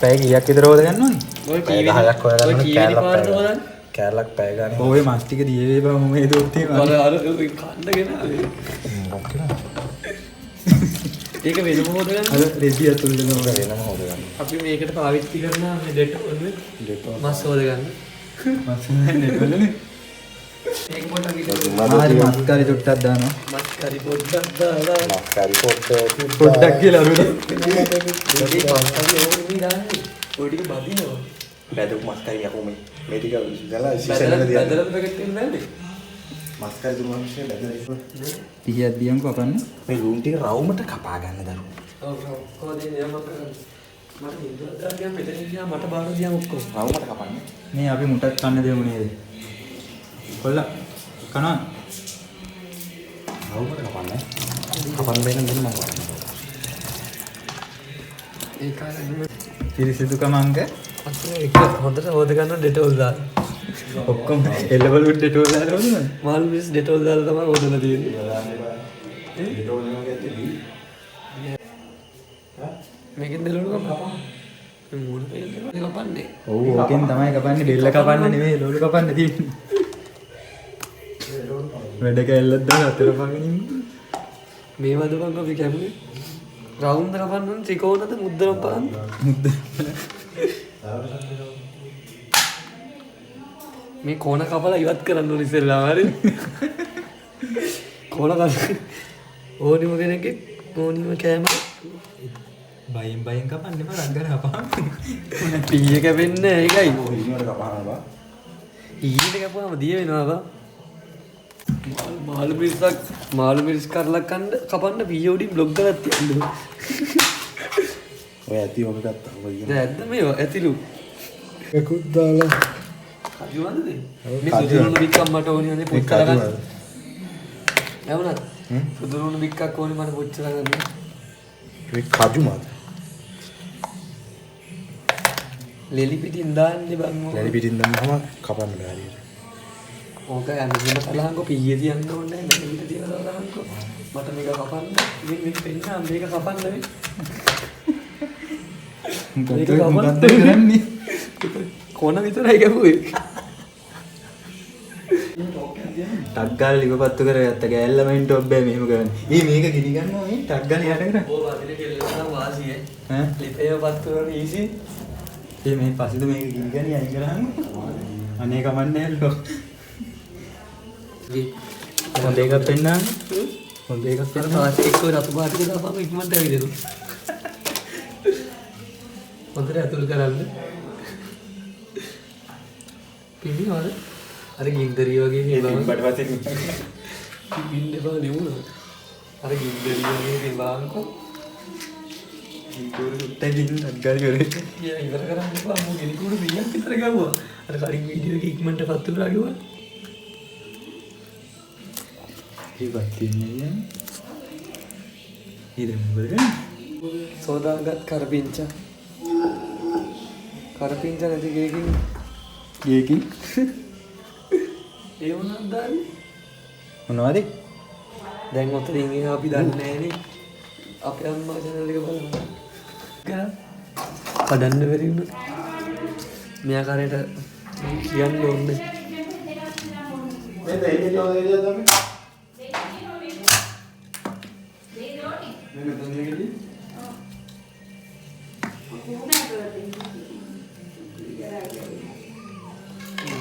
පැය කීයක් විතර හොද ගන්න ඕනේ? ඔය පැය 10ක් හොයාගන්න ඕනේ, කෑල්ලක් පැය හොදන්න. ගන්න. කෑල්ලක් පැය ගන්න. ඔය මස් ටික දිය වේවා මම ඒ දුත් එහෙම. අර අර ඔය කන්න ගෙනාවේ. මොකක් කියලා? ඒක වෙනම හොදගන්න. අර රෙදි අතුල් දෙනවා. වෙනම හොදගන්න. අපි මේකට පාවිච්චි කරන මේ ඩෙටෝල් නේ. ඩෙටෝල්. මස් හොදගන්න. මස් නෑ ඩෙටෝල් නේ. මේක පොඩ්ඩක් ඉතින් ආරි මස් කරි චුට්ටක් දානවා. මස් කරි පොඩ්ඩක් දාලා මස් කරි පොඩ්ඩක් පොඩ්ඩක් කියලා අරුනේ. මේ මස් කරි ඕනේ මේ දාන්නේ. ඔය ටික බදිනවා. බැදපු මස් කරි යකෝ මේ. මේ ටික දාලා සීසන් එක බැදලා තියන්න. බැදලා පැකට් එකෙන් දාන්නේ. මස් කරි දුන්නාම ඉතින් බැදලා ඉස්සර. පිහියක් දියන්කෝ කපන්න. මේ ලුණු ටික රවුමට කපා ගන්න දරුවෝ. ඔව් ඔව් කොහොමද එයා මම කරන්නේ? මට නින්දක් දාලා ගියාම මෙතන ගියාම මට බාර දියාම ඔක්කොම. රවුමට කපන්න. මේ අපි මුටක් කන්න දෙමු නේද? කොල්ලා කනවා. රවුමට කපන්න. කපන්න බැහැ නම් දෙන්න මම කපන්න. ඒ කාලේ පිරිසිදුකම අංක අතන එක හොඳට හොද ගන්න ඩෙටෝල් දාලා. ඔක්කොම එළවලු ඩෙටෝල් දාලා හොදනවද? මාළු මිරිස් ඩෙටෝල් දාලා තමයි හොදලා තියෙන්නේ. ඩෙටෝල් එක ඇත්තේ බී. මේකෙන් දෙලුණු කපා. මේ මූණ පේන්නේ කපන්නේ. ඔව් ඕකෙන් තමයි කපන්නේ බෙල්ල කපන්න නෙමෙයි එළවලු කපන්න තියෙන්නේ. වැඩ කැල්ලක් දාලා අතර පගෙන ඉන්න. මේ වද බං අපි කැමුනේ. රවුම්ද කපන්න ඕනේ ත්‍රිකෝණද මුද්දනම් බලන්න. මුද්ද මේ කෝණ කපලා ඉවත් කරන්න ඕනේ ඉස්සෙල්ලාම හරි. කෝණ කප ඕනිම කෙනෙක්ගේ ඕනිම කෑම බයෙන් බයෙන් කපන්න එපා රංගන කපන්න. පීය කැපෙන්නේ නැහැ ඒකයි. ඔය ඉන්නවට කපනවා බා. ඊට කැපුවාම දිය වෙනවා බා. මාළු මිරිසක් මාළු මිරිස් කරලා කන්න කපන්න පීය උඩින් බ්ලොක් කරලා තියන්න ඕනේ. ඔය ඇති ඔබ ගත්තා. ඔබ කියන. දැන් ඇද්ද මේවා ඇතිලු. එකකුත් දාලා. කජු වන්දද? මේ සුදු ලුණු බික්කක් මට ඕනේ අනේ පුච්චලා ගන්න. නැවුණත් සුදු ලුණු බික්කක් ඕනේ මට පුච්චලා ගන්න. මේ කජු මද. ලෙලි පිටින් දාන්නේ බං ඕක. ලැලි පිටින් දැම්මම කපන්න බෑ හරියට. ඕක ඇමරිකන් කලහංකෝ පීයේ තියන්න ඕනේ නැහැ ලෙලි පිට තියලා කලහංකෝ. මට මේක කපන්න. ඉතින් මේක පෙන්නා මේක කපන්න නේ. මොකද්ද මොකද්ද කරන්නේ? කොන විතරයි ගැහුවේ. ටක් ගාලා ලිපපත්තු කරගත්ත ගෑල්ලමයින්ට ඔබ්බෑ මෙහෙම කරන්නේ. ඊ මේක ගිනි ගන්නවා මේ ටක් ගාලා යට කරා. ඕ වදින කෙල්ල නම් වාසිය. ඈ ලිපේම පත්තු කරන ඊසි. ඒ මේ පසින්ද මේක ගිනි ගනි අයින් කරාම අනේ කමන්නේ ඇල්ලෝ. හොඳ එකක් පෙන්නානේ. හොඳ එකක් අර පෙන්නා. පාත් එක්ක ඔය රතු පාට ටික දාපුවම ඉක්මනට ඇවිදිනවා. හොඳට ඇතුල් කරන්න. පිඹිනවද? අර ගින්දරිය වගේ මේ බං. පිඹට පස්සේ පිඹින්න එපා නෙවුණා. අර ගින්දරිය වගේ මේ බංකෝ. ගින්දර සුත්තයි ගින්න ටක් ගාලා ඉවරයි. කියා ඉවර කරන්න එපා. මූ ගිනි කුඩු 100ක් විතර ගැහුවා. අර කලින් වීඩියෝ එකේ ඉක්මනට පත්තු කරා කිව්වා. ඒ බත් තියන්නේ කියන්නේ. ඊ දැන් මොකද කරන්නේ? සෝදාගත් කරපිංචා. කරපිංචා නැති ගෙයකින් ගේකින් ඒ වුණත් දාන්නේ. මොනවද? දැන් ඔතනින් එහා අපි දන්නේ නෑනේ. අපේ අම්මා චැනල් එක බලනවා. කරා කඩන්න බැරි වුණා. මෙයා කරේට කියන්න ඕනේ. මේ දෙන්නේ කොහොමද කියලා තමයි. මේ මෙතන දෙකදී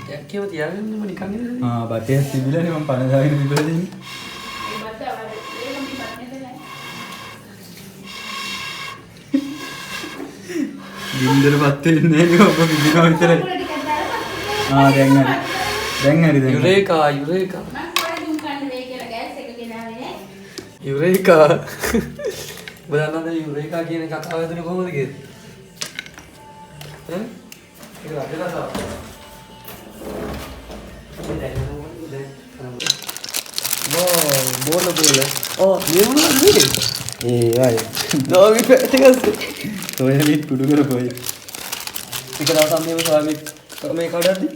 ටැග් කියව තියාගන්නම නිකන් ඉඳලා. ආ බතේ තිබිලානේ මම පණ දාගෙන තිබිලා තියෙන්නේ. ගින්දර පත් වෙන්නේ නැහැ නේ ඔබ බින්දිනවා විතරයි. ආ දැන් හරි. දැන් හරි දැන්. හරි. Eureka eureka eureka. ඔබ දන්නවද යුරේකා කියන කතාව හැදුනේ කොහොමද කියලා? ඈ? ඒක රජ කතාවක්. අපි දැන් යනවා දැන්. බෝ බෝල බෝල. ඔව් මේ මොනවද මේ? ඒ අය. ඩෝගි පැටි ගස්සේ. සෝයාබීන් කුඩු කරපොයි. එක දවසක් මෙහෙම සෝයාබීන් මේ කඩද්දි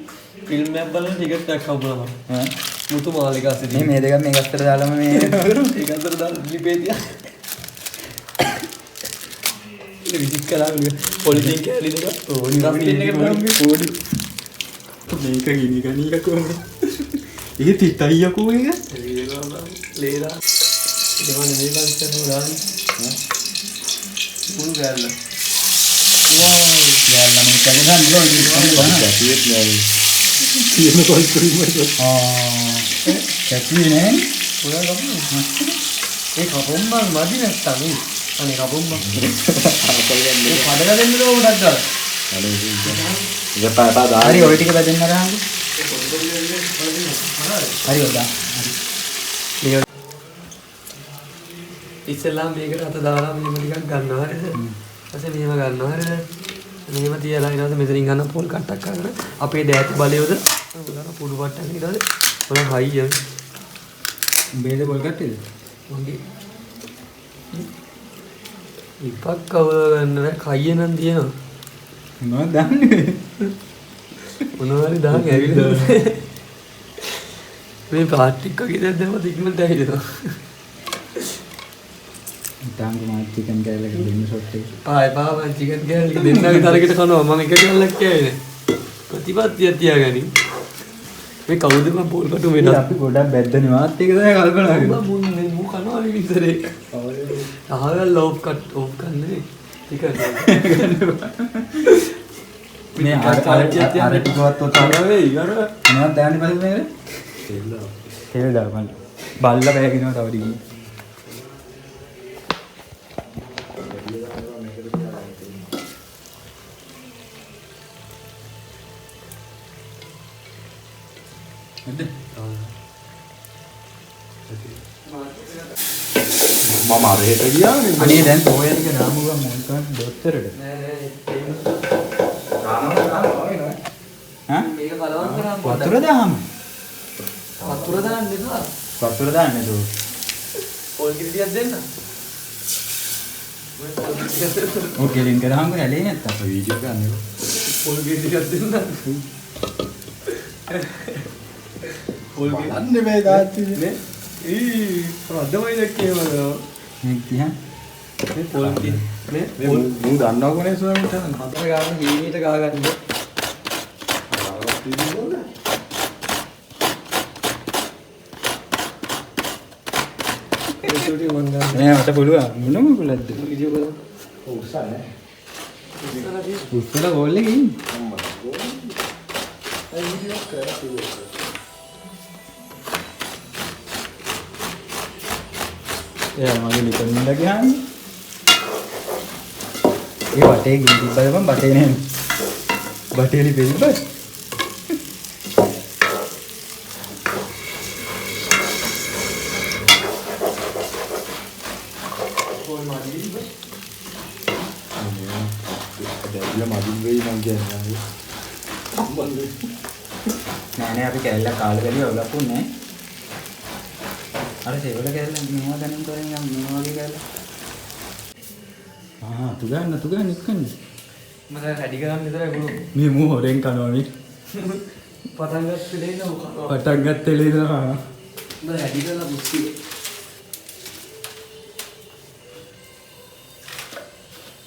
ෆිල්ම් එකක් බලන ටිකට් එකක් හම්බුණා මට. ඈ මුතු මාලිකා සිටි. මේ මේ දෙකක් මේ ගස්තර දාලාම මේ ඒක අතර දාලා ලිපේ තියා. විසික් කළා පොලිතින් කෑලි දෙක ඕනි ඩස්බින් එකට දාමු. ඕනි. මේක ගිනි ගනී යකෝ මේ. ඒ තිතයි යකෝ ඒක. ලේලා ඒව නෙමෙයි බං කරනවා දාන්නේ. මුණු කෑල්ල. ගෑල්ලා මේක ගන්න ඕනේ. කැපුවෙත් නෑ. තියෙන පොල් කුරුමද. ආ. කැපුවේ නෑ. ඔයා කපනවා. ඒ කපොම් බං මදි නැත්තම් නේ. අනේ කපොම් බං. ඒ කඩලා දෙන්න ඕන ටක් ගාලා. අනේ ඉතින් එපා එපා දාන්න. හරි ඔය ටික බෙදෙන්න අරන්. හරි ඔය දා. හරි. ඉස්සෙල්ලාම මේකට අත දාලා මෙහෙම ටිකක් ගන්නවා හරිද? ඊපස්සේ මෙහෙම ගන්නවා හරිද? මෙහෙම තියලා ඊට පස්සේ මෙතනින් ගන්න පොල් කට්ටක් අරගෙන අපේ දෑත බලයෝද උදාන පුඩු පට්ටක් ඊට පස්සේ මොන හයිය උඹේද පොල් කට්ටේද? මගේ ඉපක් කවල ගන්න බෑ කයිය නම් තියෙනවා. මොනවද දන්නේ? මොනවා හරි දාන් ඇවිල්ලා මේ ප්ලාස්ටික් වගේ දෙයක් දැම්මත් ඉක්මනට ඇවිදිනවා. තාම මාත් චිකන් කෑල්ලක දෙන්න ෂොට් එක. පාය පා මං චිකන් කෑල්ල දෙන්නගේ තරකට කනවා මං එක කෑල්ලක් කෑවේ නෑ. ප්‍රතිපත්තියක් තියාගනි. මේ කවුද මං පොල් කටු වෙනස්. අපි ගොඩක් බැද්දනේ මාත් ඒක තමයි කල්පනා කරන්නේ. මං මුන් මේ මු කනවා මේ විතරේ. අහවල් ලෝෆ් කට් ඕෆ් කන්නේ. චිකන්. මේ අර අර අර ටිකවත් ඔතන වෙයි අර මොනවද දාන්නේ පස්සේ මේකට? තෙල් දාපන්. බල්ලා බෑගෙනවා තව ටිකකින්. හරිද? මම අර හෙට ගියානේ. අනේ දැන් පොය ටික දාමු ගමන් මොන්කන් දොස්තරට. නෑ නෑ ඈ? මේක කලවම් කරාම වතුර දාමු. වතුර දාන්න එපා. වතුර දාන්න නේද? පොල් කිරි ටිකක් දෙන්න. ඔය කෙලින් කරාම ඇලේ නැත්තම්. වීඩියෝ ගන්න එපා. පොල් කිරි ටිකක් දෙන්න. පොල් කිරි බලන්න මේ තාත්ති. නේ ඊ අදමයි දැක්කේ මම. මේක තියන්. මේ පොල් කිරි මේ මේ පොල් මූ දන්නවකෝ නේ ස්වාමීන් වහන්සේ. හතර ගාන හීනීට ගා ගන්න. ඒ චුටි මං ගන්න. නෑ මට පුළුවන්. මොනම කුලක්ද? වීඩියෝ කරා. ඔව් උස්සන්නේ නෑ. උස්සලා බෝල් එකේ ඉන්නේ. එයා මගේ ලිපනින්ද ගහන්නේ. ඒ වටේ ගිනි තිබ්බද බං බටේ නෑ. බටේ ලිපේ තිබ්බද? දැවිලා මදින් වෙයි මං කියන්නේ. නෑ නෑ අපි කෑල්ලක් කාලා බැලුවා අවුලක් වුණේ නෑ. අර සේවල කෑල්ල මේවා ගණන් කරන්නේ නම් මේ වගේ කෑල්ල. ආ තු ගන්න තු ගන්න එක්කන්නේ. මම දැන් රෙඩි කරන්න විතරයි පුළුවන්. මේ මූ හොරෙන් කනවා මේ. පටන් ගත්ත දේ නෝ කනවා. පටන් ගත්ත එලේ ඉඳලා කනවා. මම රෙඩි කරලා කුස්සිය.